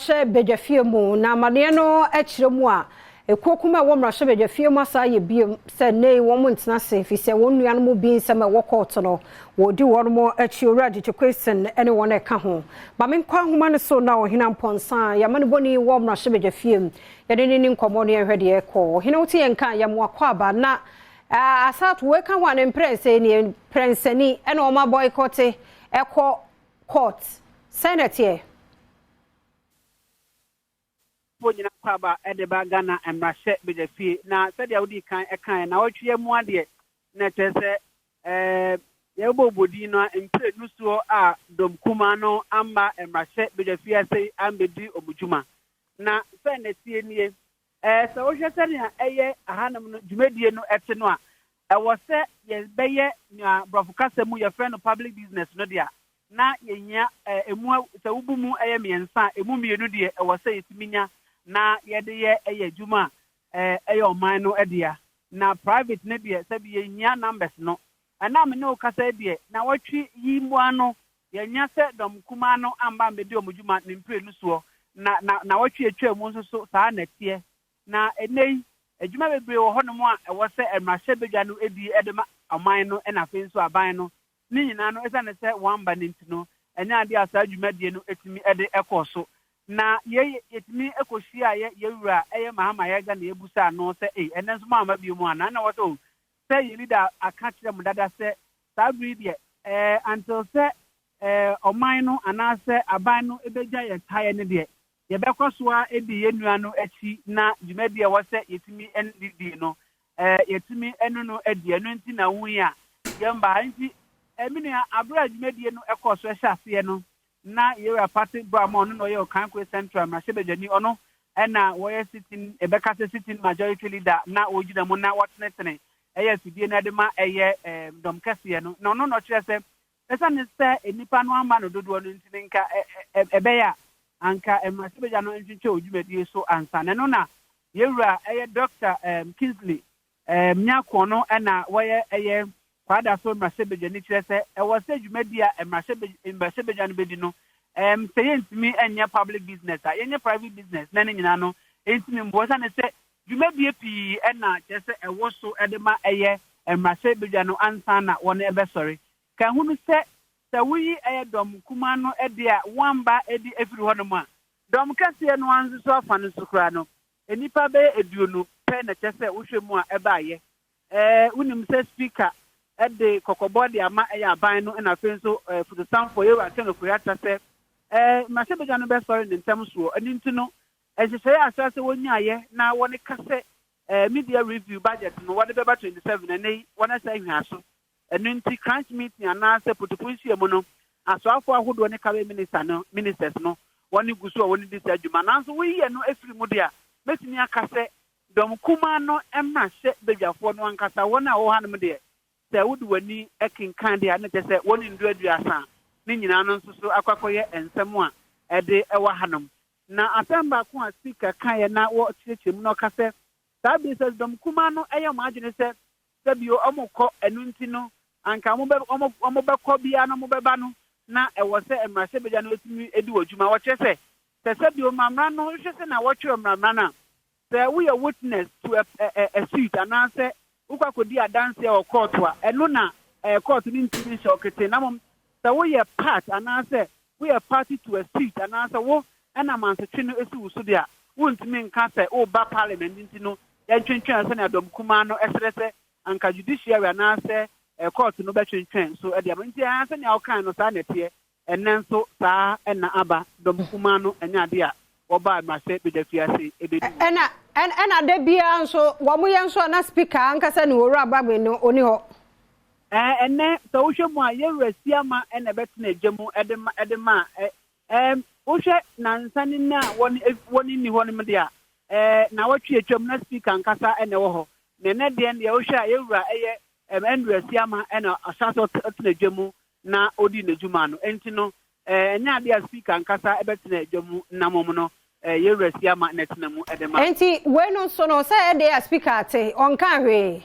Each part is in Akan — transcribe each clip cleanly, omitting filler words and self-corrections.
Mmarahyɛ badwafie mu, na amaneɛ no kyerɛ mu a, ekuo kuma a ɛwɔ mmarahyɛ badwafie mu asa ayɛ biem sɛ nnɛ yi wɔn ntena ase ɛfiri sɛ wɔn nuanom bi nsɛm a ɛwɔ kɔɔto no, wɔredi wɔn akyi. Owura Gyekye Quayson ne wɔn ɛka ho. Ma menkɔ ahoma no so na Ɔhene Ampɔnsa, yɛn amanebɔni wɔ mmarahyɛ badwafie mu, yɛne no ni nkɔmmɔ na yɛnhwɛ deɛ ɛrekɔ. Ɔhene, wote yɛn nka a, yɛn mo akwaaba na Asato wei ka ho a ne mprɛnsa nie, mprɛnsani ɛna wɔn abɔikɔte ɛkɔ court. Sɛn na ɛteɛ? Foɔ nyinaa kɔ aba de ba Ghana mmarahyɛ badwafie. Na sɛdeɛ wodii kan kaeɛ, nnawɔtwe yi mu adeɛ na ɛkyerɛ sɛ ɛɛ yɛbɛbɔ din no mprenu soɔ a dɔm kumaa no amma mmarahyɛ badwafie ase ambɛdi wɔn dwuma. Na sɛ na ɛteɛ nie, sɛ wohwɛ sɛnea ɛyɛ ahanom no dwumadie no ɛte no a, ɛwɔ sɛ yɛbɛyɛ nea borɔfo kasa mu yɛfrɛ no public business no deɛ a, na yɛhia emu, sɛ wobu mu ɛyɛ 3 a, emu 2 deɛ ɛwɔ sɛ yɛtumi nya na yɛde yɛ ɛyɛ adwuma a ɛyɛ ɔman no dea. Na private no deɛ, sɛbi, yɛhia numbers no. Ɛnam ne wo kasa deɛ, na wɔtwe yi mmoa no, yɛnya sɛ dɔm kumaa no amba mbɛdi wɔn dwuma ne mprenu soɔ, na wɔtwe atwa mu nso so saa na ɛteɛ. Na ɛnɛ yi, adwuma bebree wɔ hɔnom a ɛwɔ sɛ mmarahyɛ badwa no edi de ma ɔman no, ɛna afei nso aban no ne nyinaa no, ɛsiane sɛ wɔamba ne nti no, ɛnyɛ adeɛ a saa dwumadie no etumi de ɛkɔɔ so. Na yɛ yɛtumi kɔhyia yɛ yɛwura ɛyɛ Mahama Ayariga na yɛbusa ano sɛ, ei, ɛnɛ nso mo amma bio mu ana? Ɛna wɔ sɛ o, sɛ yɛ leader aka kyerɛ mo dada sɛ saa bere deɛ until sɛ ɔman no anaasɛ aban no ebɛgya yɛ taeɛ no deɛ, yɛbɛkɔ so a edi yɛn nua no akyi, na dwumadie a ɛwɔ sɛ yɛtumi ɛne no yɛtumi ɛno no adi. Ɛno nti na woyi a yɛn ba ha nti ɛmi nua abere a dwumadie no ɛkɔɔ so ɛhyɛ aseɛ no, na yɛwura Patrick Brown, ɔno na ɔyɛ Okaikwei Central mmarahyɛbadwani, ɔno ɛna wɔyɛ sitting, ɛbɛka sɛ sitting majority leader, na wɔgyina mu na wɔtenetene ɛyɛ afidie no ɛde ma ɛyɛ dɔm kɛseɛ no. Na ɔno na ɔkyerɛ sɛ ɛsiane sɛ nnipa no ama no dodoɔ no nti no, nka ɛbɛyɛ a anka mmarahyɛbadwa no ntwentwɛn wɔ dwumadie so ansa. Na ɛno na yɛwura ɛyɛ Dr Kingsley Nyako no, ɛna wɔyɛ ɛyɛ Kwadaso mmarahyɛbadwani, kyerɛ sɛ ɛwɔ sɛ dwumadie a mmarahyɛbadwa no bɛdi no, sɛ yɛntumi nyɛ public business a, yɛnyɛ private business, na ne nyinaa no ntumi mboa, sane sɛ dwumadie pii ɛna kyerɛ sɛ ɛwɔ so ɛde ma ɛyɛ mmarahyɛbadwa no ansa na wɔn ɛbɛsɔre. Ka ho no sɛ woyi ɛyɛ dɔm kumaa no ɛde a wɔamba ɛde efiri hɔnom a, dɔm kɛseɛ no nso so afa no so koraa no, nnipa bɛyɛ 20 pɛ na kyerɛ sɛ wohwɛ mu a ɛbaayɛ. Wonim sɛ Speaker ɛde kɔkɔbɔ de ama ɛyɛ aban no, ɛna afei nso fotosanfoɔ yɛwura Ken Ofori-Atta sɛ mmarahyɛbadwa no bɛsɔre ne ntɛm soɔ. Ɛno nti no, nhyehyɛeɛ ahyɛ sɛ wɔnyaayɛ na wɔne ka sɛ mid-year review budget no wɔde bɛba 27, ɛnɛ yi wɔn ɛsɛ ahwia so. Ɛno nti crunch meeting anaasɛ putupu nhyia mu no, asoafoɔ ahodoɔ ne cabinet minister no, ministers no, wɔne gu so a wɔne di saa adwuma. Nanso woyi yɛ no afiri mu deɛ a, mɛtumi aka sɛ dɔm kumaa no mmarahyɛ badwafoɔ no ankasa, wɔn a wɔwɔ hanom deɛ, sɛ wode w'ani kenkan deɛ a, na kyerɛ sɛ wɔne ndu 30 ne nyinaa no nso so akɔ akɔyɛ nsɛm a ɛde ɛwɔ hanom. Na asɛm baako a Speaker kaeɛ na wɔkyerɛkyerɛ mu na ɔka sɛ saa bere sɛ dɔm kumaa no ɛyɛ ɔmo adwene sɛ sɛbio ɔmo kɔ, ɛno nti no anka ɔmo bɛkɔ biara na ɔmo bɛba no, na ɛwɔ sɛ mmarahyɛbadwa no etumi edi wɔ dwuma. Wɔkyerɛ sɛ sɛbio mmara no hwɛ sɛ na wɔtwerɛ mmara no a, sɛ woyɛ witness to a suit anaasɛ wokɔ akɔdi adanseɛ wɔ court a, ɛno na court no ntumi nhyɛ ɔkete. Na mmom sɛ woyɛ part anaasɛ woyɛ party to a suit anaasɛ wo ɛna mansotwe no esi wo so deɛ a, wontumi nka sɛ woba parliament nti no yɛntwentwɛn, sɛnea dɔm kumaa no ɛsrɛ sɛ anka judiciary anaasɛ court no bɛtwentwɛn so ɛde ama. Nti ɛn sɛnea ɔkan no saa na ɛteɛ. Ɛnɛ nso saa ɛna aba, dɔm kumaa no ɛnyɛ adeɛ a wɔba mmarahyɛ badwa fiase ebedi. Ɛna da biara nso wɔn yɛ nso a, na Speaker ankasa ne Owura Bagbin no oni hɔ. Ɛnɛ sɛ wohwɛ mu a, yɛwura Siama ɛna ɛbɛtena adwa mu ɛde ma ɛ ɛm wohwɛ nansa ne na wɔn ni hɔ nom deɛ a, na wɔtwe atwam na Speaker ankasa ɛna ɛwɔ hɔ. Na ɛnɛ deɛ wohwɛ a, yɛwura ɛyɛ Andrew Asiama ɛna ɔhyɛ sɛ ɔtena adwa mu na odi n'adwuma no. Nti no ɛnyɛ adeɛ a Speaker ankasa ɛbɛtena adwa mu, na mmom no yɛwura Siama na ɛtena mu ɛde ma. Nti wei no nso no, sɛ ɛde a Speaker ate, ɔnka hwee.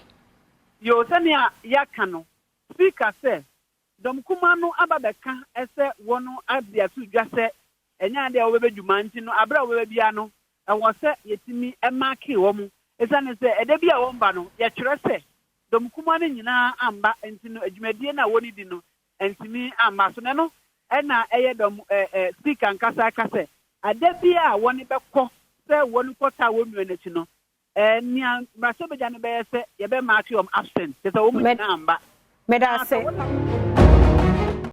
Yo, sɛnea yɛaka no, Speaker sɛ dɔm kuma no aba bɛka ɛsɛ wɔn ade ato dwa sɛ Ɛnyɛ adeɛ a wɔbɛbɛ dwuma nti no, abere a wɔbɛbɛ bia no, ɛwɔ sɛ yɛtumi mark wɔn, ɛsiane sɛ ɛda bi a wɔn ba no, yɛtwerɛ sɛ dɔm kuma no nyinaa amba, nti no adwumadie no a wɔn di no ntumi amba so. Na no ɛna ɛyɛ dɔm ɛɛ ɛɛ Speaker nkasa ka sɛ ada bi a wɔn bɛkɔ sɛ wɔn kɔta wɔn nua n'akyi no, nea mmarahyɛbadwa no bɛyɛ sɛ yɛbɛ mark wɔn absent, kyerɛ sɛ wɔn nyinaa amba. Meda ase.